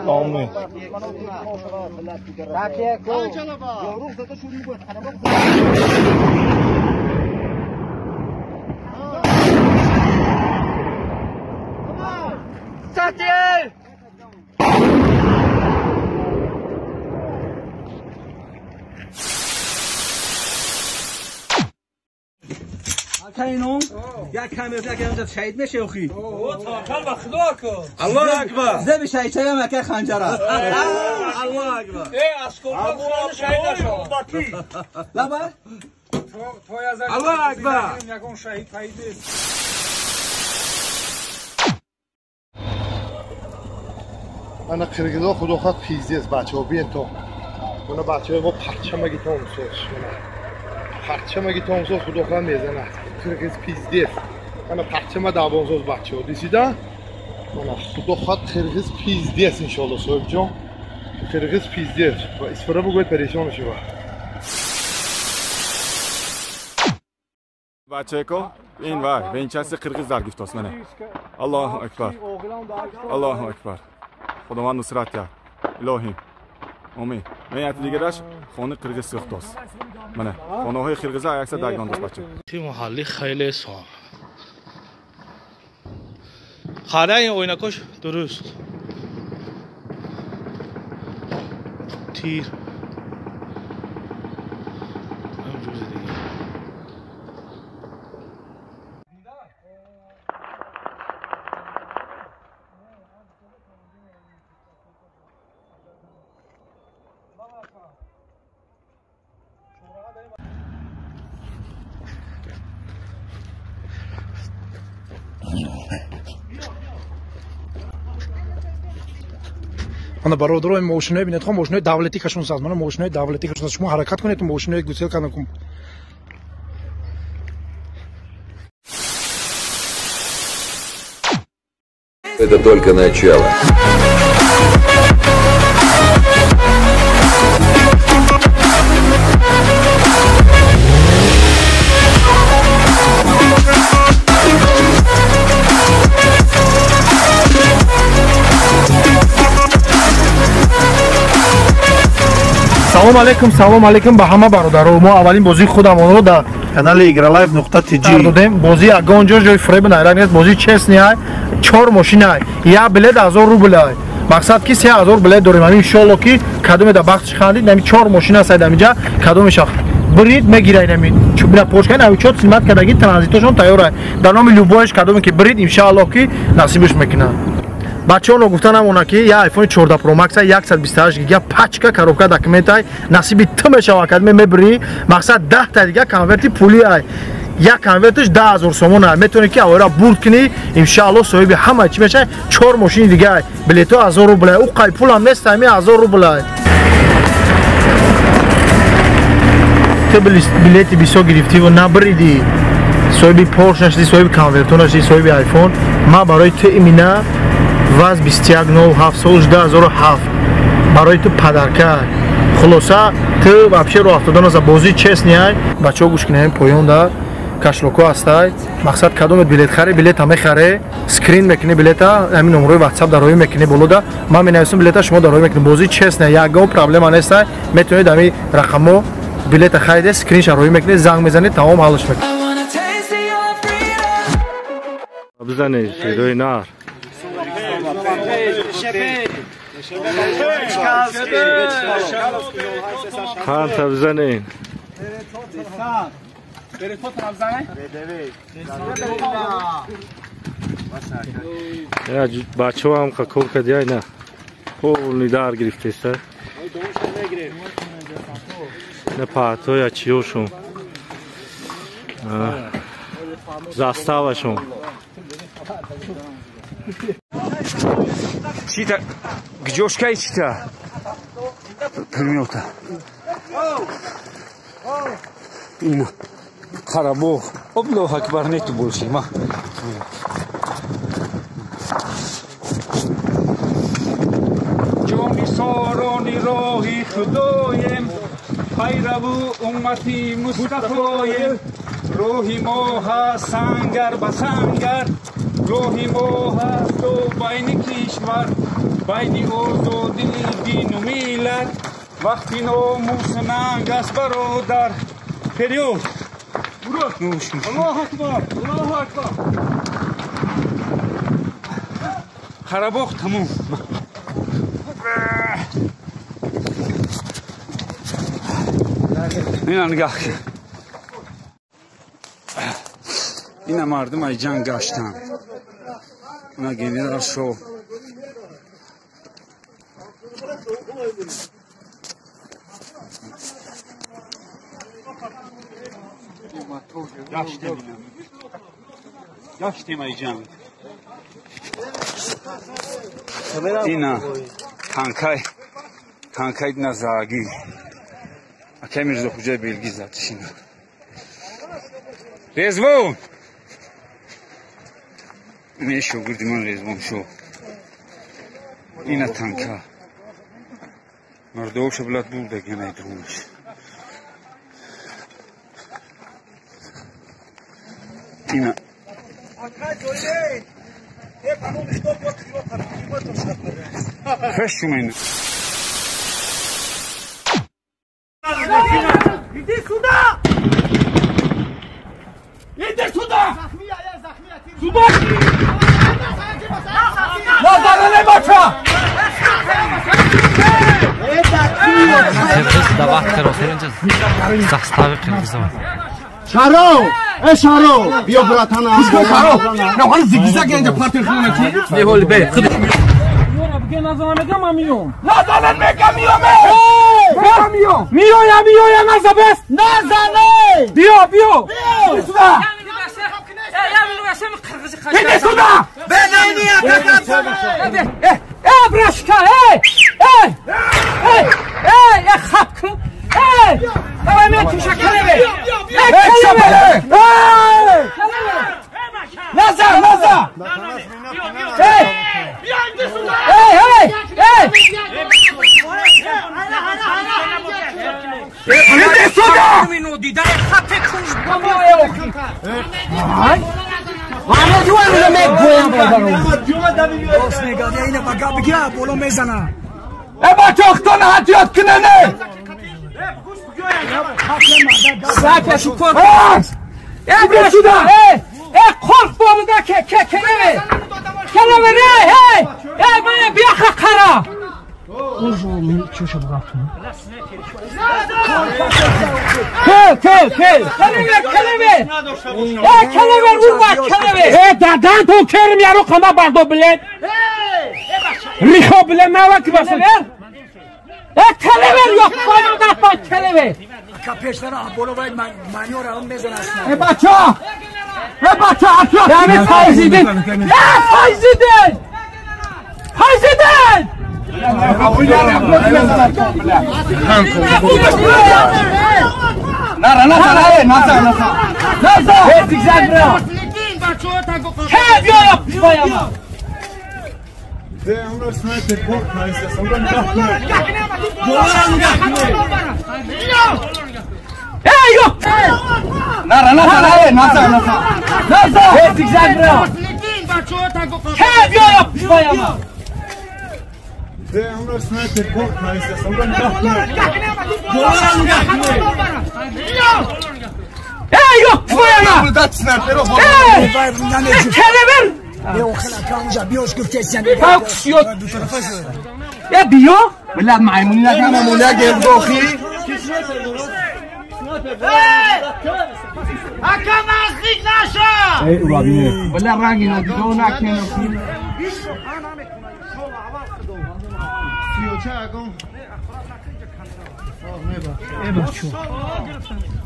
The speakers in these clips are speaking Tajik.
Омин. یک کم یک شهید میشه اخی. توکل به خدا کن. الله اکبر. زب شهید شدم که خنجر است. الله اکبر. ای از کجا شهید نشو. لبا. تو از الله اکبر. یگون شهید پیدا. انا قرقیزا خدا خواهد پیزیز بچه ها بیان تو. اونا بچه ها ما پرچم اگه تو امسوز. پرچم اگه تو امسوز خدا خواهد میزنه. قرقیز پیزدیز. انا پرچم دعوانسوز بچه ها دیسیدن. انا خدا خواهد قرقیز پیزدیز انشالله صاحب جان. قرقیز پیزدیز. و اسفره بگوید پریشان میشه با. بچه این وای وینچستی قرقیز در گفتاست منه. الله اکبر. الله اکبر. خداوند نصرت کرد. الهی. امین. من یکی دیگرش خانه قرقیز سوختاست. منه. خانه های قرقیز عکس درگان داشت بچه. تیم محلی خیلی سال. خانه این اوینکوش درست. تیر. Ана бародарои мошинои бинед, хо мошинои давлатӣ кашон саз, мана мошинои давлатӣ кашон саз. Шумо ҳаракат кунед, мошинои гусел кардам. Это только начало. Салом алейкум, салом алейкум ба ҳама бародаро. Мо аввалин бозии худамонро дар канали igralive.tg додем. Бозӣ ягон ҷо ҷои фиреб найранг нест, бозӣ честный ай, 4 мошин ай, як билет 1000 рубл ай. Мақсад ки 3000 билет дорем. Ҳамин иншоалло ки кадоме дар бахтиш хандид, ҳамин 4 мошин аст ҳаминҷа, кадомеша брид мегирад ҳамин. Бина пошка ҳамин чот симат кардаги транзитошон тайёр ай. Дар номи любоиш кадоме ки брид иншоалло ки насибиш мекунад. Бачаҳо гуфта намона ки я iPhone 14 Pro Max 128 гига пачка коробка документ ай насиби ту мешава кадме мебри мақсад 10 та дига конверти пули ай як конверташ 10000 сомон ай метавонӣ ки авара бурд кунӣ иншаалло соҳиби ҳама чӣ мешавад 4 мошини дига ай билето 1000 рубл ай ӯ қай пулам нест ами 1000 рубл ай ту билети бисёр гирифтиву набридӣ соҳиби Porsche нашудӣ соҳиби конвертон нашудӣ соҳиби iPhone ман барои ту имина ваз 21.07 сол 2007 барои ту падарка хулоса ту вообще роҳ афтодан аз бозӣ честный ай бачаҳо гӯш кунед поён да кашлоко ҳастай мақсад кадомет билет харе билета мехаре скрин мекунӣ билета ҳамин номерои WhatsApp дароӣ мекунӣ болода ман менависам билета шумо дароӣ мекунӣ бозӣ честный ягон проблема нестай метавонед ҳамин рақамҳо билета хариде скринша роӣ мекунед занг мезанед тамом ҳаллаш мекунед бизанед шерои нар Қанта бизанед. Бачаҳо ҳам кор кардиай на полни дар гирифтеста. На паҳтоя чиёшон заставашон. Чита, гҷошкаи чита? Примёта. Ина Қарабоғ. Аллоҳу акбар нету больше. Ма. Ҷони сорони роҳи худоем, пайраву уммати Мустафоем, роҳи мо ҳаст сангар ба сангар, Роҳи мо ҳаст байни кишвар, байни озодӣ дину миллат. Вақти номус нанг аст бародар. Вперёд! Аллоҳу акбар! Аллоҳу акбар! Қарабоғ тамом. Ина нигоҳ кун. Ина мардум ай ҷанг гаштанд. Ина генерал шо. Гаштем ина. Гаштем ай ҷанг. Ина танкай танкай назаги. Акай Мирзохуҷаи Белгӣ задшина. Резвон! Ин шогирди ман Резвон шо. Ина танка. Мардоша блад бурда генай дунаш. Ина. Хешумин. Иди сюда! Иди сюда! Сюда! Назаране бача! Шаро! Э Шаро! Биё братана! Шаро! На ҳали зигзаг инҷа партер хона ки? Не ҳоли бе. Назанам мегам миём. Назанам мегам миём! Миём! Миёям, миёям назабест! Назане! Биё, биё! Сюда! Иди сюда! Э, брашка, эй! Эй! Эй! Эй, э хапку! Эй! Давай меня тиша келеве! Эй, келеве! Эй! Назар, назар! Эй! Эй, эй! Эй! Иди сюда! Э бача хтон ҳатиёт кунане! Иди сюда! Э, қорқ бобуда ке, ке, келеве! Келеве, эй, эй! Эй, мана бияха қара! Кел, кел, кел! Келеве, келеве! Э, келеве, урба, келеве! Э, дадан ту керм яру қама бардо билет! Рихо биле мава ки баса! Э, келеве, ёқ, бана келеве! Э бача! Э бача, ҳатиёт! Яъне Файзидин! Э, Файзидин! Файзидин! Нара, назар, эй, назар, назар! Назар! Э, зигзаг бра! Ке, биё, пишваяма! Эй, ёқ! Нара, назар, эй, назар, назар! Назар! Э, зигзаг бра! Ке, биё, пишваяма! Эй, ёқ, твояма! Эй! Келевер! Э, биё? Блядь, маймуни накам, мамуля гердохи. Ака наздик наша! Эй, урабине. Бля, ранги надидо накено.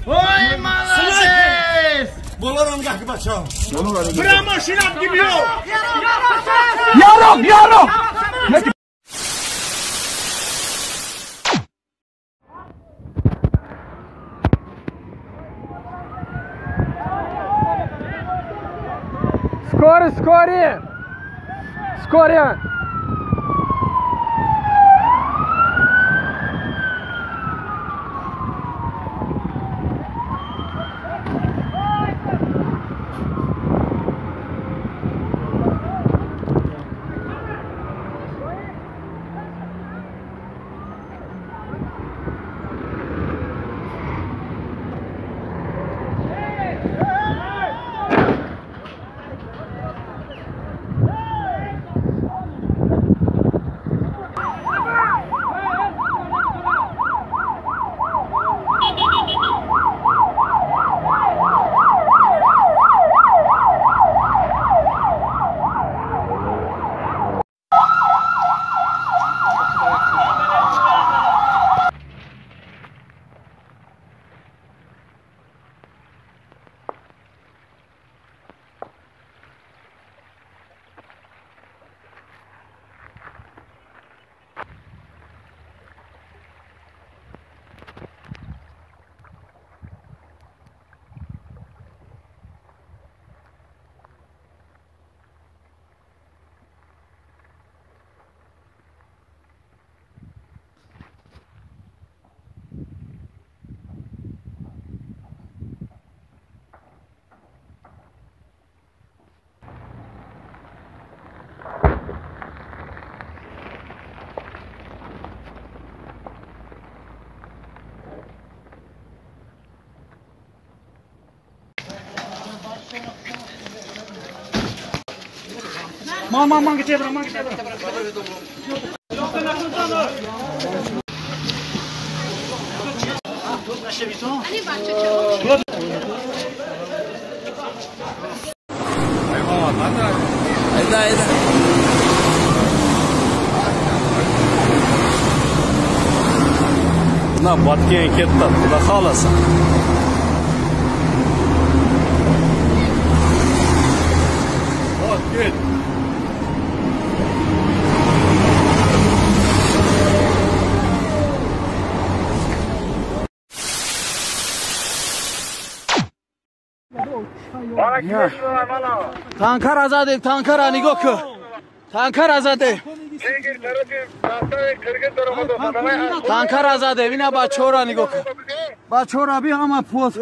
Ой, молодец! Бра машина бигиё! Ярок, ярок! Скоро, скоро! Скоро! Ман гите брам, ман гите брам. На Баткен кетти, Xudo xolasa. Баткен. Танкара задем, танкара нигоҳ кун. Танкара задем. Танкара задем, ина бачора нигоҳ кун. Бачора би ҳама пост.